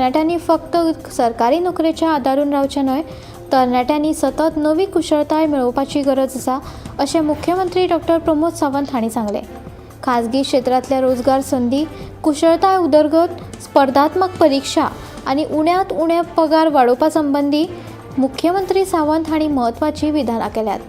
तरणाट्यांनी फक्त सरकारी नोकरेच्या आदारून रावचें न्हय, तरणाट्यांनी सतत नवी कुशळताय मेळोवपाची गरज आसा अशें मुख्यमंत्री डॉक्टर प्रमोद सावंत हांणी सांगलें. खाजगी क्षेत्रांतल्या रोजगार संदी, कुशळताय उदरगत, स्पर्धात्मक परिक्षा आनी उण्यांत उणे पगार वाडोवपा संबंदी मुख्यमंत्री सावंत हांणी म्हत्वाचीं विधानां केल्यात.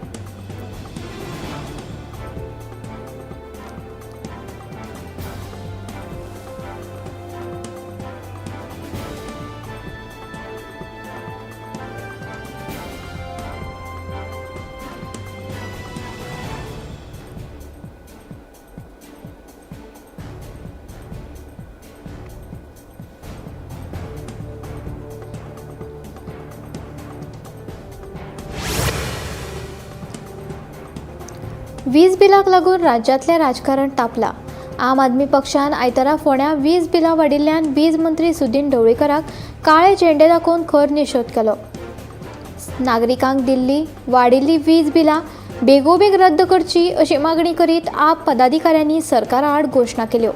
वीज बिलाक लागून राज्यांतलें राजकारण तापलां. आम आदमी पक्षान आयतारा फोंड्यां वीज बिलां वाडिल्ल्यान वीज मंत्री सुदिन ढवळीकराक काळे झेंडे दाखोवन खर निशेध केलो. नागरिकांक दिल्ली वाडिल्ली वीज बिलां बेगोबेग रद्द करची अशी मागणी करीत आप पदाधिकाऱ्यांनी सरकारा आड घोशणा केल्यो.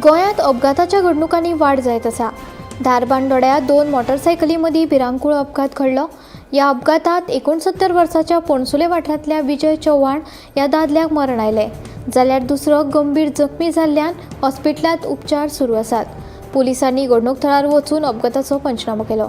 गोंयांत अपघाताच्या घडणुकांनी वाड जायत आसा. धारबांदोड्या 2 मोटरसायकली मदीं भिरांकूळ अपघात घडलो. ह्या अपघातांत 69 वर्साच्या पणसुले वाठारांतल्या विजय चव्हाण ह्या दादल्याक मरण आयलें, जाल्यार दुसरो गंभीर जखमी जाल्ल्यान हॉस्पिटलांत उपचार सुरू आसात. पुलिसांनी घडणूक थळार वचून अपघाताचो पंचनामो केलो.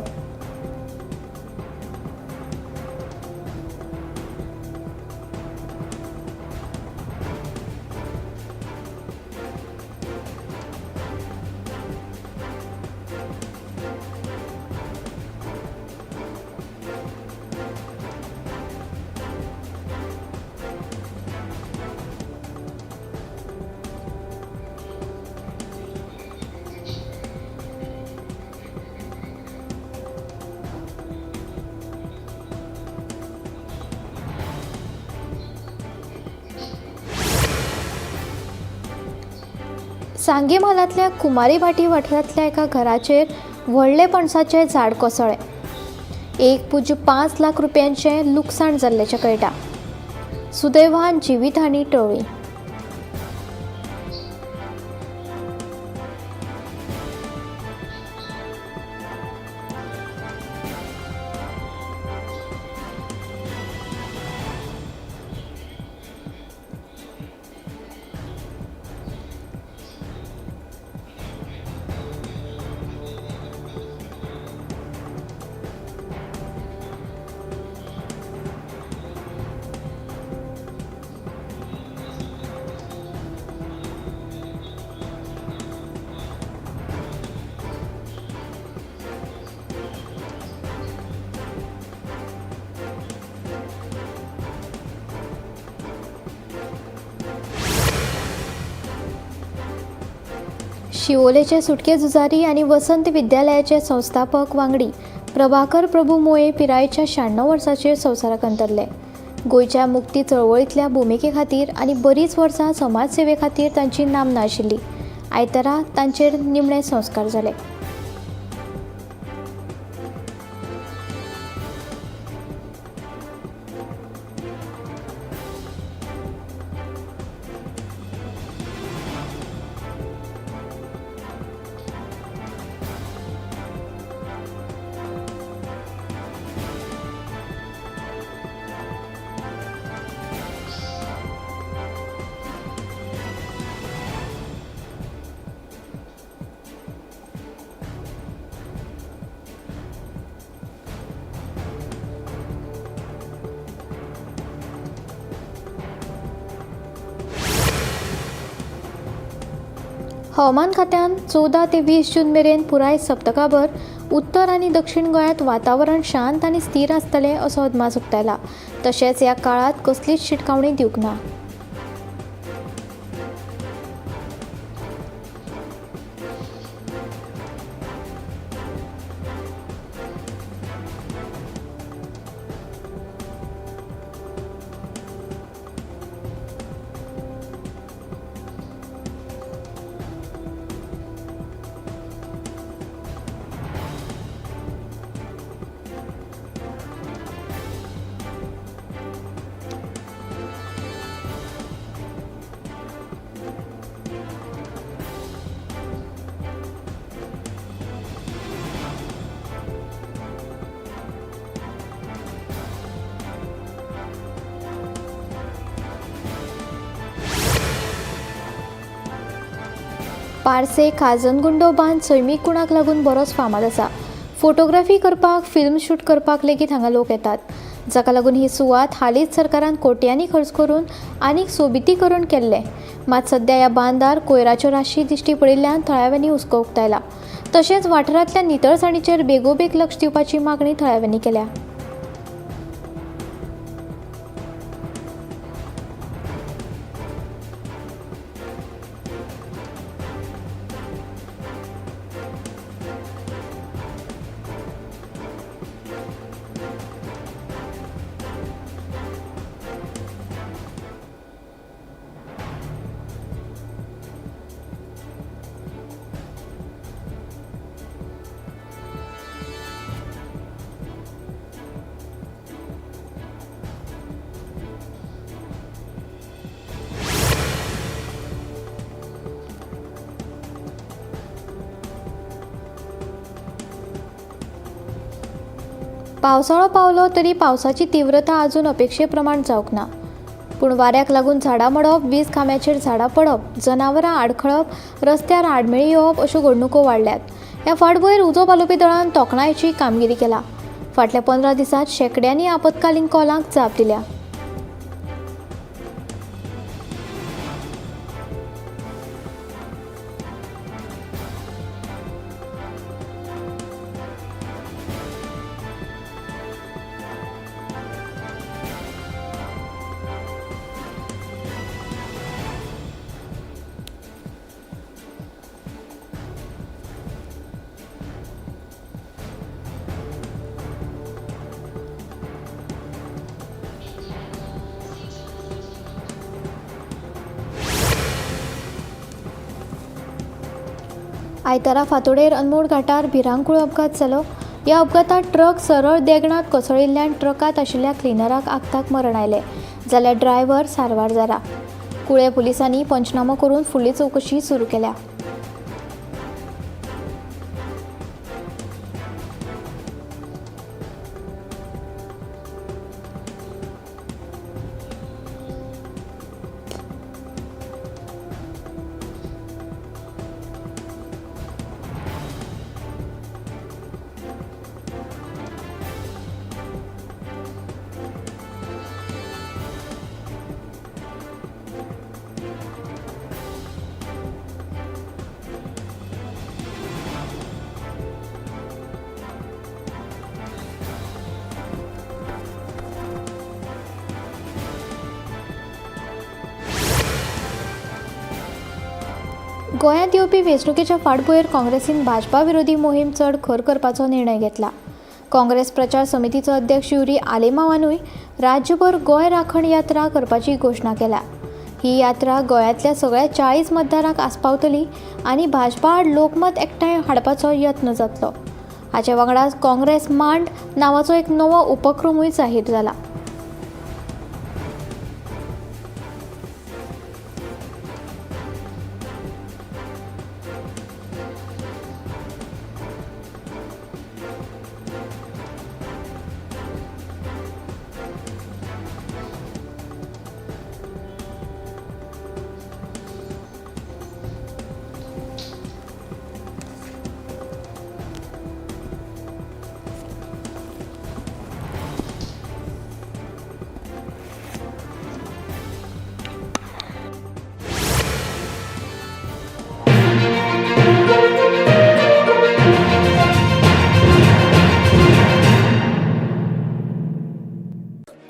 सांगे म्हालांतल्या कुमारी भाटी वाठारांतल्या एका घराचेर व्हडले पणसाचें झाड कोसळ्ळें. 1.5 लाख रुपयांचें लुकसाण जाल्ल्याचें कळटा. सुदैवान जिवीतहानी टळ्ळी. शिवोलेचे सुटके झुजारी आनी वसंत विद्यालयाचे संस्थापक वांगडी प्रभाकर प्रभू मोये पिरायेच्या 96 वर्सांचेर संवसाराक अंतरले. गोंयच्या मुक्ती चळवळींतल्या भुमिके खातीर आनी बरीच वर्सां समाजसेवे खातीर तांची नामना आशिल्ली. आयतारा तांचेर निमणे संस्कार जाले. हवामान खात्यान 14 ते 20 जून मेरेन पुराय सप्तकाभर उत्तर आनी दक्षिण गोंयांत वातावरण शांत आनी स्थिर आसतलें असो अदमास उक्तायला. तशेंच ह्या काळांत कसलीच शिटकावणी दिवंक ना. पार्से खाजनगुंडो बांद सैमीक गुणाक लागून बरोच फामाद आसा. फोटोग्राफी करपाक, फिल्म शूट करपाक लेगीत हांगा लोक येतात, जाका लागून ही सुवात हालींच सरकारान कोट्यांनी खर्च करून आनीक सोबितीकरण केल्लें. मात सद्या ह्या बांदार कोयराच्यो राशी दिश्टी पडिल्ल्यान थळाव्यांनी हुस्को उक्तायला. तशेंच वाठारांतल्या नितळसाणीचेर बेगोबेग लक्ष दिवपाची मागणी थळाव्यांनी केल्या. पावसाळो पावलो तरी पावसाची तीव्रता अजून अपेक्षे प्रमाण जावंक ना. पूण वाऱ्याक लागून झाडां मोडप, वीज खांब्याचेर झाडां पडप, जनावरां आडखळप, रस्त्यार आडमेळी येवप अश्यो घडणुको वाडल्यात. ह्या फाटभुंयेर उजो पालोवपी दळान तोखणायेची कामगिरी केला. फाटल्या 15 दिसांत शेंकड्यांनी आपत्कालीन कॉलांक जाप दिल्या. आयतारा फांतोडेर अनमोड घाटार भिरांकूळ अपघात जालो. ह्या अपघातांत ट्रक सरळ देगणांत कोसळिल्ल्यान ट्रकांत आशिल्ल्या क्लिनराक आक्ताक मरण आयलें, जाल्यार ड्रायव्हर सारवार जाला. कुळे पुलिसांनी पंचनामो करून फुडली चवकशी सुरू केल्या. गोंयांत येवपी वेंचणुकेच्या फाटभुंयेर काँग्रेसीन भाजपा विरोधी मोहीम चड खर करपाचो निर्णय घेतला. काँग्रेस प्रचार समितीचो अध्यक्ष युरी आलेमावानूय राज्यभर गोंय राखण यात्रा करपाची घोशणा केल्या. ही यात्रा गोंयांतल्या सगळ्या 40 मतदारांक आस्पावतली आनी भाजपा आड लोकमत एकठांय हाडपाचो यत्न जातलो. हाचे वांगडाच काँग्रेस मांड नांवाचो एक नवो उपक्रमूय जाहीर जाला.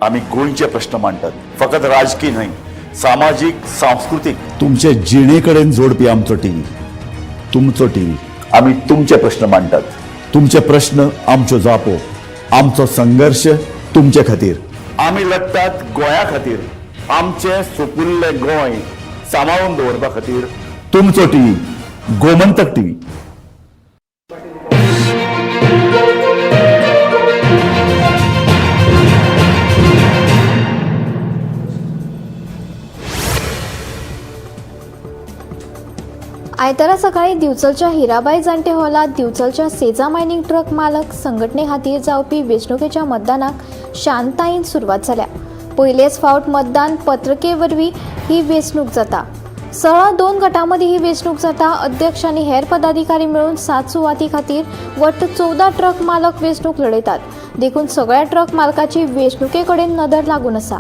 आमी गोंयचे प्रश्न मांडटात, फकत राजकी न्हय, सामाजीक, सांस्कृतीक, तुमचे जिणे कडेन जोडपी आमचो टीव्ही, तुमचो टीव्ही. आमी तुमचे प्रश्न मांडटात, तुमचे प्रश्न आमच्यो जापो, आमचो संघर्श तुमचे खातीर. आमी लढटात गोंया खातीर, आमचें सुपुल्लें गोंय सांबाळून दवरपा खातीर. तुमचो टीव्ही, गोमंतक टीव्ही. आयतारा सकाळी दिवचलच्या हिराबाई जाणटे हॉलात दिवचलच्या सेजा मायनिंग ट्रक मालक संघटने खातीर जावपी वेंचणुकेच्या मतदानाक शांततायेन सुरवात जाल्या. पयलेच फावट मतदान पत्रके वरवीं ही वेंचणूक जाता. सळा दोन गटां मदीं ही वेंचणूक जाता. अध्यक्ष आनी हेर पदाधिकारी मेळून 7 सुवाती खातीर वट्ट 14 ट्रक मालक वेंचणूक लढयतात. देखून सगळ्या ट्रक मालकाची वेंचणुके कडेन नदर लागून आसा.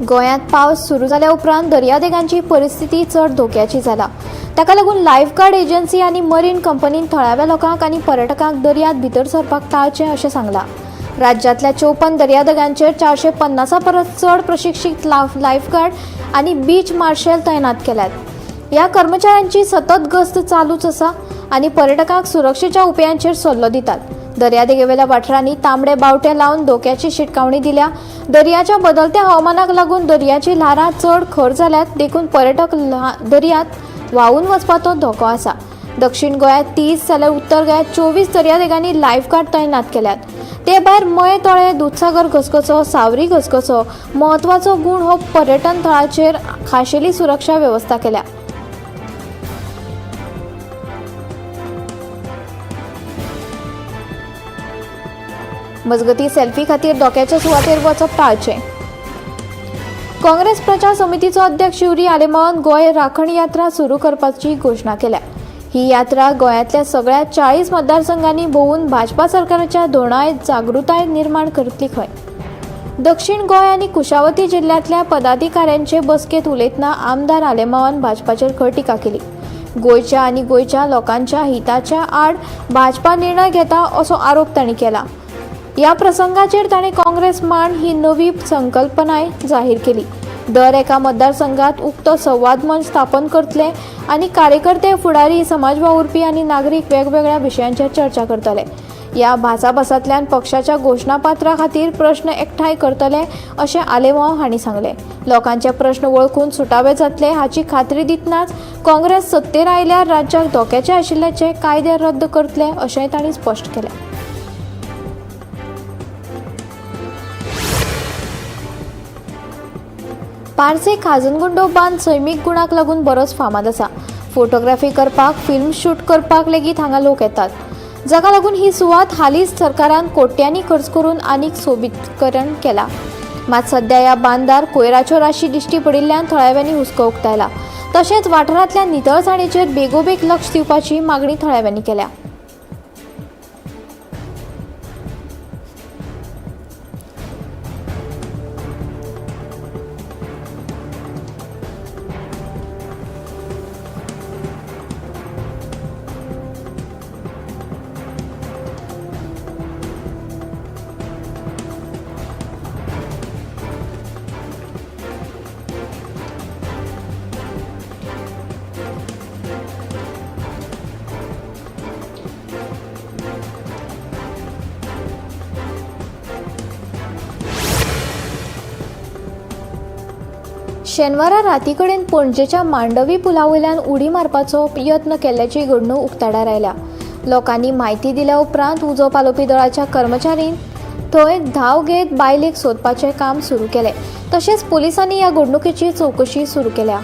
गोंयांत पावस सुरू जाल्या उपरांत दर्यादेगांची परिस्थिती चड धोक्याची जाला. ताका लागून लायफगार्ड एजन्सी आनी मरीन कंपनीन थळाव्या लोकांक आनी पर्यटकांक दर्यांत भितर सरपाक टाळचें अशें सांगलां. राज्यांतल्या 54 दर्यादेगांचेर 450 परस चड प्रशिक्षीत लायफगार्ड आनी बीच मार्शल तैनात केल्यात. ह्या कर्मचाऱ्यांची सतत गस्त चालूच आसा आनी पर्यटकांक सुरक्षेच्या उपायांचेर सल्लो दितात. दर्यादेगेवेल्या वाठारांनी तांबडे बावटे लावन धोक्याची शिटकावणी दिल्या. दर्याच्या बदलत्या हवामानाक लागून दर्याची ल्हारां चड खर जाल्यात, देखून पर्यटक दर्यांत व्हांवून वचपाचो धोको आसा. दक्षिण गोंयांत 30 जाल्यार उत्तर गोंयांत 24 दर्यादेगांनी लायफगार्ड तैनात केल्यात. ते भायर मये तळें, दुदसागर घसघसो, सावरी घसघसो म्हत्वाचो गूण हो पर्यटन थळाचेर खाशेली सुरक्षा वेवस्था केल्या. मजगतीं सेल्फी खातीर धोक्याच्या सुवातेर वचप टाळचें. काँग्रेस प्रचार समितीचो अध्यक्ष युरी आलेमांवान गोंय राखण यात्रा सुरू करपाची घोशणा केल्या. ही यात्रा गोंयांतल्या सगळ्या 40 मतदारसंघांनी भोंवून भाजपा सरकाराच्या धोरणांत जागृताय निर्माण करतली खंय. दक्षिण गोंय आनी कुशावती जिल्ल्यांतल्या पदाधिकाऱ्यांचे बसकेंत उलयतना आमदार आलेमांवान भाजपाचेर खर टिका केली. गोंयच्या आनी गोंयच्या लोकांच्या हिताच्या आड भाजपा निर्णय घेता असो आरोप तांणी केला. ह्या प्रसंगाचेर ताणें काँग्रेस मांड ही नवी संकल्पनाय जाहीर केली. दर एका मतदारसंघात उक्तो संवाद मंच स्थापन करतले आनी कार्यकर्ते, फुडारी, समाज वावुरपी आनी नागरीक वेगवेगळ्या विशयांचेर चर्चा करतले. ह्या भासाभासांतल्यान पक्षाच्या घोशणापत्रा खातीर प्रश्न एकठांय करतले अशें आलेमांव हांणी सांगलें. लोकांचे प्रश्न वळखून सुटावे जातले हाची खात्री दितनाच काँग्रेस सत्तेर आयल्यार राज्याक धोक्याचे आशिल्ल्याचे कायदे रद्द करतले अशेंय तांणी स्पश्ट केलें. पार्से खाजनगुंडो बांद सैमीक गुणाक लागून बरोच फामाद आसा. फोटोग्राफी करपाक, फिल्म शूट करपाक लेगीत हांगा लोक येतात, जाका लागून ही सुवात हालींच सरकारान कोट्यांनी खर्च करून आनीक सोबीतकरण केला. मात सध्या ह्या बांदार कोयराच्यो राशी दिश्टी पडिल्ल्यान थळाव्यांनी हुस्को उक्तायला. तशेंच वाठारांतल्या नितळसाणेचेर बेगोबेग लक्ष दिवपाची मागणी थळाव्यांनी केल्या. शेनवारा रातीकडेन पणजेच्या मांडवी पुलावयल्यान उडी मारपाचो यत्न केल्ल्याची घडणूक उक्ताडार आयल्या. लोकांनी म्हायती दिल्या उपरांत उजो पालोवपी दळाच्या कर्मचाऱ्यांनी थंय धांव घेत बायलेक सोदपाचें काम सुरू केलें. तशेंच पोलिसांनी ह्या घडणुकेची चवकशी सुरू केल्या.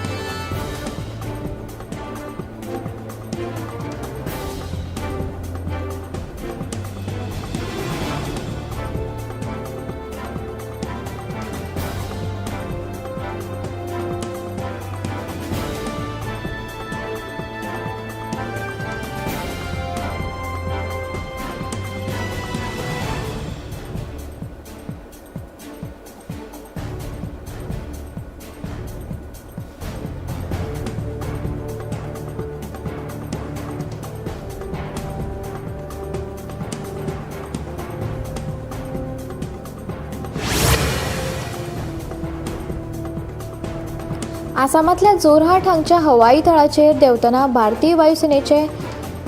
आसामांतल्या जोरहाट हांगच्या हवाई थळाचेर देंवतना भारतीय वायुसेनेचे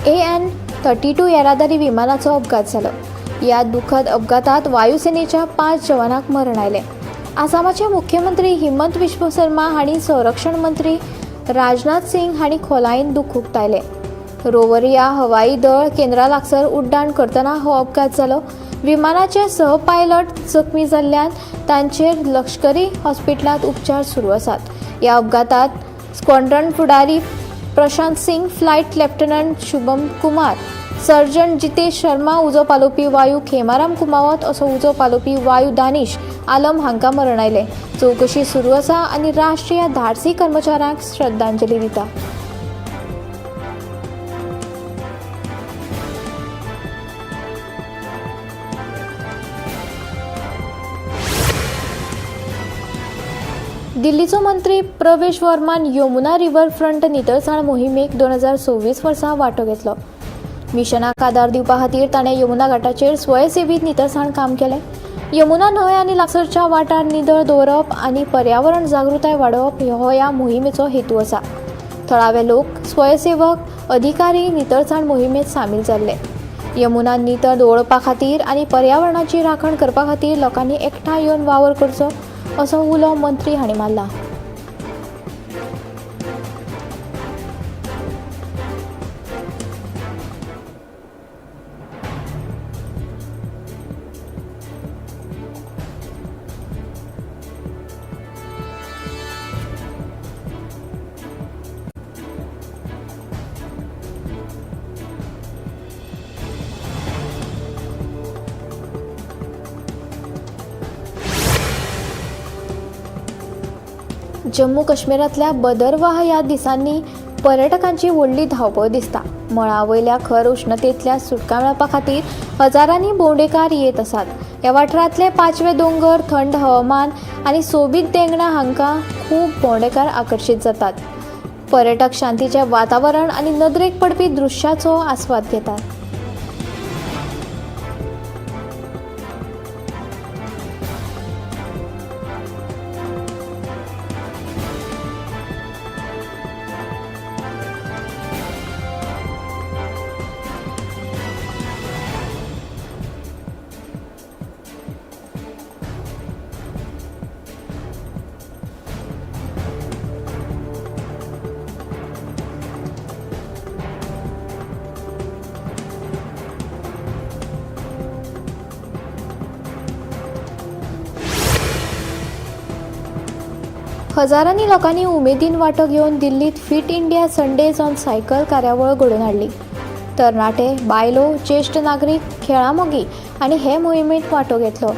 AN-32 येरादारी विमानाचो अपघात जालो. ह्या दुखद अपघातात वायुसेनेच्या 5 जवानांक मरण आयलें. आसामाचे मुख्यमंत्री हिमंत विश्व शर्मा हांणी संरक्षण मंत्री राजनाथ सिंग हांणी खोलायेन दुख्ख उक्तायलें. रोवरिया हवाई दळ केंद्रा लागसार उड्डाण करतना हो अपघात जालो. विमानाचे सहपायलट जखमी जाल्ल्यान तांचेर लश्करी हॉस्पिटलांत उपचार सुरू आसात. ह्या अपघातात स्क्वॉड्रन फुडारी Prashant Singh, flight lieutenant Shubham Kumar, sergeant Jitesh Sharma, उजो पालोवपी वायू खेमाराम कुमावत असो उजो पालोवपी वायू दानिश आलम हांकां मरण आयलें. चवकशी सुरू आसा आनी राष्ट्रीय धाडसी कर्मचाऱ्यांक श्रद्धांजली दिता. दिल्लीचो मंत्री प्रवेश वर्मान यमुना रिवर फ्रंट नितळसाण मोहिमेक 2026 वर्सा वांटो घेतलो. मिशनाक आदार दिवपा खातीर ताणें यमुना घाटाचेर स्वयंसेवी नितळसाण काम केलें. यमुना न्हंय आनी लागसरच्या वाठार नितळ दवरप आनी पर्यावरण जागृताय वाडोवप हो ह्या मोहिमेचो हेतू आसा. थळावे लोक, स्वयंसेवक, अधिकारी नितळसाण मोहिमेंत सामील जाल्ले. यमुना नितळ दवरपा खातीर आनी पर्यावरणाची राखण करपा खातीर लोकांनी एकठांय येवन वावर करचो असो उलो मंत्री हांणी मारला. जम्मू काश्मीरांतल्या बदरवाह ह्या दिसांनी पर्यटकांची व्हडली धांवपळ दिसता. मळा वयल्या खर उश्णतेंतल्या सुटका मेळपा खातीर हजारांनी भोंवडेकार येत आसात. ह्या वाठारांतले पाचवे दोंगर, थंड हवामान आनी सोबीत देंगणां हांकां खूब भोंवडेकार आकर्शीत जातात. पर्यटक शांतीचें वातावरण आनी नदरेक पडपी दृश्याचो आस्वाद घेतात. हजारांनी लोकांनी उमेदीन वांटो घेवन दिल्लीत fit India Sundays on cycle कार्यावळ घडोवन हाडली. तरणाटे, बायलो, ज्येश्ठ नागरीक, खेळामोगी आनी हे मोहिमेंत वांटो घेतलो.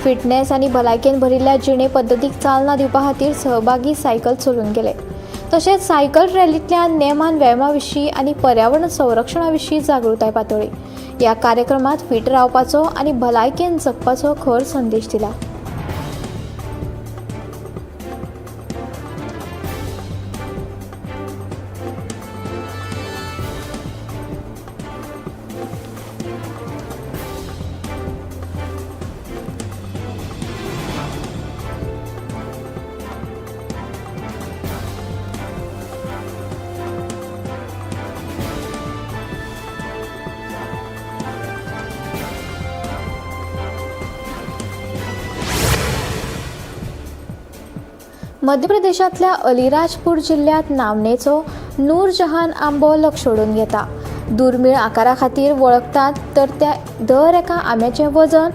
फिटनेस आनी भलायकेन भरिल्ल्या जिणे पद्दतीक चालना दिवपा खातीर सहभागी सायकल चलोवन गेले. तशेंच सायकल रॅलींतल्यान नेमान व्यायामा विशीं आनी पर्यावरण संरक्षणा विशीं जागृताय पातळ्ळी. ह्या कार्यक्रमांत फिट रावपाचो आनी भलायकेन जगपाचो खर संदेश दिला. मध्य प्रदेशांतल्या अलिराजपूर जिल्ल्यांत नामनेचो नूरजहान आंबो लक्ष ओडून घेता. दुर्मीळ आकारा खातीर वळखतात तर त्या दर एका आंब्याचें वजन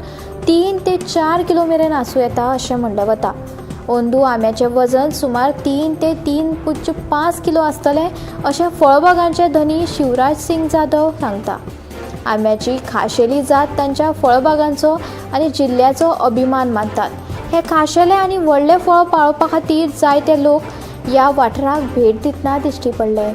3 ते 4 किलो मेरेन आसूं येता अशें म्हणलें वता. अंदू आंब्याचें वजन सुमार 3 ते 3.5 किलो आसतलें अशें फळबागांचे धनी शिवराज सिंग जाधव सांगता. आंब्याची खाशेली जात तांच्या फळबागांचो आनी जिल्ल्याचो अभिमान मानतात. हे खाशेले आनी व्हडले फळ पाळोवपा खातीर जायते लोक ह्या वाठाराक भेट दितना दिश्टी पडले.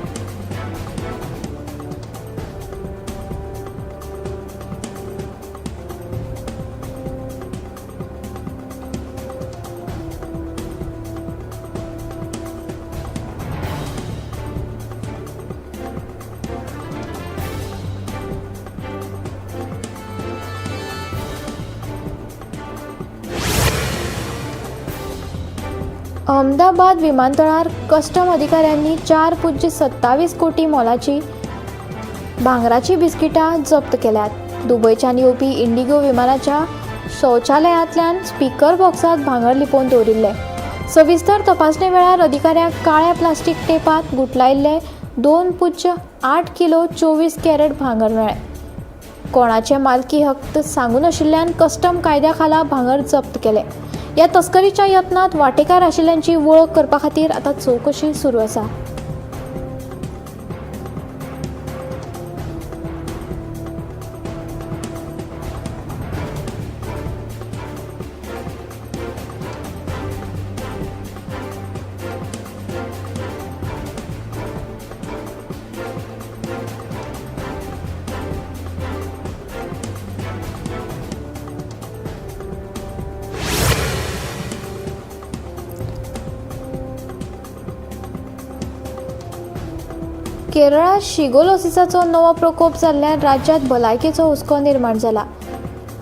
अहमदाबाद विमानतळार कस्टम अधिकाऱ्यांनी 4.27 कोटी मोलाची भांगराची बिस्किटां जप्त केल्यात. दुबयच्यान येवपी इंडिगो विमानाच्या शौचालयांतल्यान स्पीकर बॉक्सांत भांगर लिपोवन दवरिल्लें. सविस्तर तपासणे वेळार अधिकाऱ्यांक काळ्या प्लास्टीक टेपांत गुठलायिल्लें 2.8 किलो 24 कॅरेट भांगर मेळ्ळें. कोणाचे मालकी हक्क सांगू नाशिल्ल्यान कस्टम कायद्या खाला भांगर जप्त केलें. ह्या तस्करीच्या यत्नांत वांटेकार आशिल्ल्यांची वळख करपा खातीर आतां चवकशी सुरू आसा. केरळात शिगोलोसिसाचो नवो प्रकोप जाल्ल्यान राज्यांत भलायकेचो हुस्को निर्माण जाला.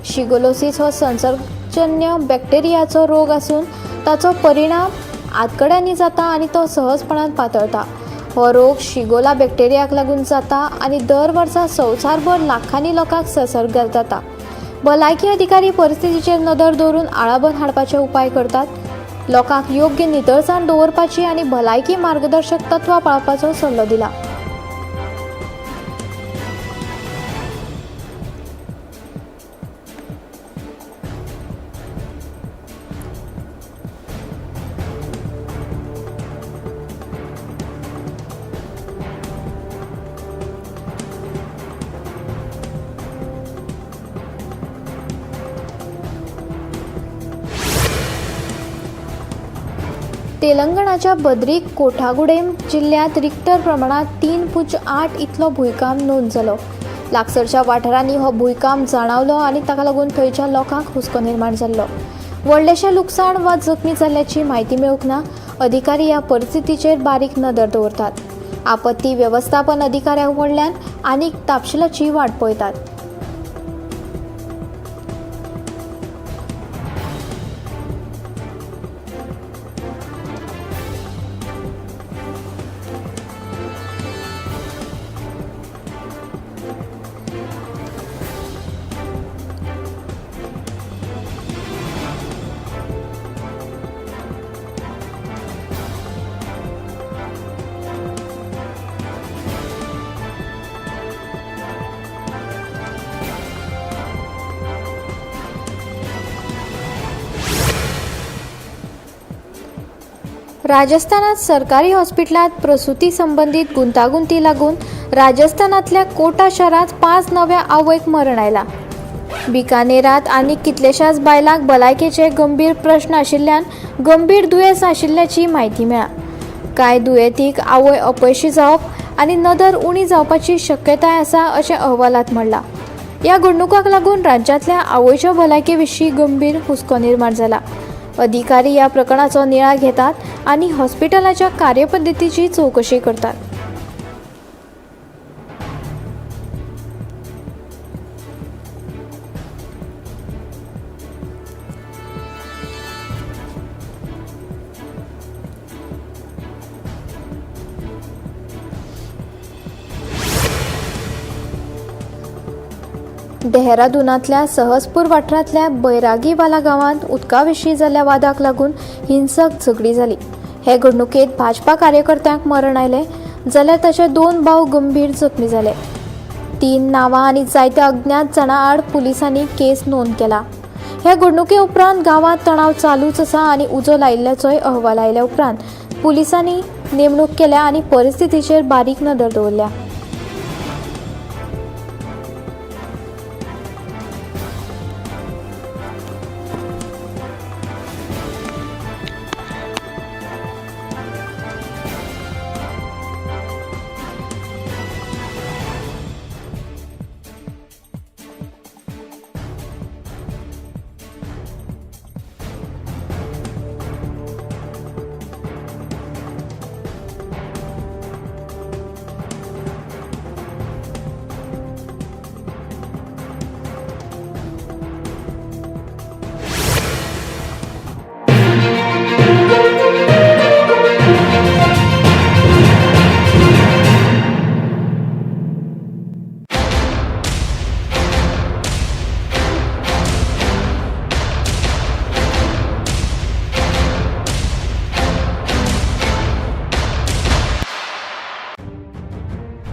शिगोलोसीस हो संसर्गजन्य बॅक्टेरियाचो रोग आसून ताचो परिणाम आंतकड्यांनी जाता आनी तो सहजपणान पातळटा. हो रोग शिगोला बॅक्टेरियाक लागून जाता आनी दर वर्सा संवसारभर लाखांनी लोकांक संसर्ग जाता. भलायकी अधिकारी परिस्थितीचेर नदर दवरून आळाबंद हाडपाचे उपाय करतात. लोकांक योग्य नितळसाण दवरपाची आनी भलायकी मार्गदर्शक तत्वां पाळपाचो सल्लो दिला. तेलंगणाच्या बद्री कोठागुडेम जिल्ल्यांत रिक्टर प्रमाणांत 3.8 इतलो भूंयकांप नोंद जालो. लागसरच्या वाठारांनी हो भूंयकांप जाणावलो आनी ताका लागून थंयच्या लोकांक हुस्को निर्माण जाल्लो. व्हडलेशें लुकसाण वा जखमी जाल्ल्याची म्हायती मेळूंक ना. अधिकारी ह्या परिस्थितीचेर बारीक नदर दवरतात. आपत्ती वेवस्थापन अधिकाऱ्यां कडल्यान आनीक तपशिलाची वाट पळयतात. राजस्थानात सरकारी हॉस्पिटलांत प्रसूती संबंदीत गुंतागुंती लागून राजस्थानांतल्या कोटा शारांत 5 नव्या आवयक मरण आयलां. बिकानेरांत आनीक कितलेशाच बायलांक भलायकेचे गंभीर प्रस्न आशिल्ल्यान गंभीर दुयेंस आशिल्ल्याची म्हायती मेळ्ळा. कांय दुयेंतीक आवय अपयशी जावप आनी नदर उणी जावपाची शक्यताय आसा अशें अहवालांत म्हणलां. ह्या घडणुकांक लागून राज्यांतल्या आवयच्या भलायके विशीं गंभीर हुस्को निर्माण जाला. अधिकारी ह्या प्रकरणाचो नियाळ घेतात आनी हॉस्पिटलाच्या कार्यपद्दतीची चवकशी करतात. देहरादूनांतल्या सहसपूर वाठारांतल्या बैरागीवाला गांवांत उदका विशीं जाल्ल्या वादाक लागून हिंसक झगडी जाली. हे घडणुकेंत भाजपा कार्यकर्त्यांक मरण आयलें जाल्यार ताचे 2 भाव गंभीर जखमी जाले. 3 नांवां आनी जायत्या अज्ञात जाणां आड पुलिसांनी केस नोंद केला. हे घडणुके उपरांत गांवांत तणाव चालूच आसा आनी उजो लायिल्ल्याचोय अहवाल आयल्या उपरांत पुलिसांनी नेमणूक केल्या आनी परिस्थितीचेर बारीक नदर दवरल्या.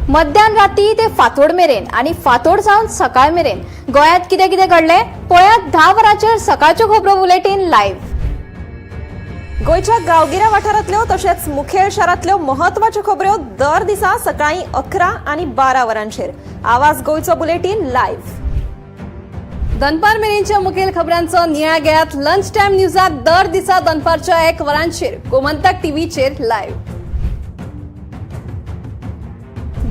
मध्यान राती ते फांतोड मेरेन आनी फांतोड सावन सकाळ मेरेन गोंयांत कितें कितें घडलें पळयात 10 वरांचेर सकाळच्यो खबरो बुलेटीन लायव्ह. गोंयच्या गांवगिऱ्या वाठारांतल्यो तशेंच मुखेल शारांतल्यो म्हत्वाच्यो खबऱ्यो दर दिसा सकाळीं 11 आनी 12 वरांचेर आवाज गोंयचो बुलेटीन लायव्ह. दनपार मेरेनच्या मुखेल खबरांचो नियाळ घेयात लंच टायम न्यूजात दर दिसा दनपारच्या 1 वरांचेर गोमंतक टीव्हीचेर लायव्ह.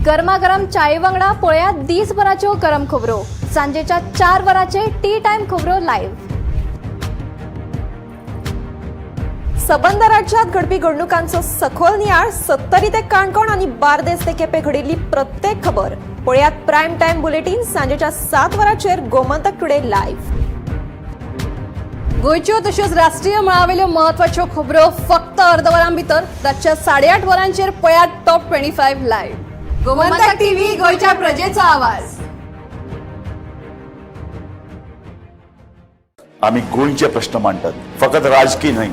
गरमागरम चाये वांगडा पळयात दीसभराच्यो गरम खबरो सांजेच्या 4 वरांचेर टी टायम खबरो लायव्ह. सबंद राज्यात घडपी घडणुकांचो सखोल नियाळ सत्तरी ते काणकोण आनी बार्देस ते केपें घडिल्ली प्रत्येक खबर पळयात प्रायम टायम बुलेटीन सांजेच्या 7 वरांचेर गोमंतक टुडे लायव्ह. गोंयच्यो तश्योच राष्ट्रीय मळावेल्यो म्हत्वाच्यो खबरो फक्त अर्द वरां भितर रातच्या 8:30 वरांचेर पळयात टॉप 25 लायव्ह. गोमंतक टीव्ही, गोंयच्या प्रजेचो आवाज. आमी गोंयचे प्रश्न मांडटात, फकत राजकी न्हय,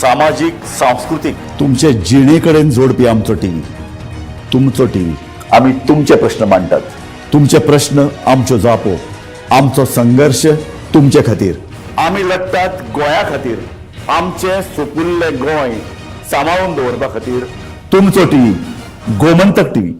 सामाजीक, सांस्कृतीक, तुमचे जिणे कडेन जोडपी आमचो टीव्ही, तुमचो टीव्ही. आमी तुमचे प्रश्न मांडटात, तुमचे प्रश्न आमच्यो जापो, आमचो संघर्श तुमचे खातीर. आमी लडटात गोंया खातीर, आमचें सुपुल्लें गोंय सांबाळून दवरपा खातीर. तुमचो टीव्ही, गोमंतक टीव्ही.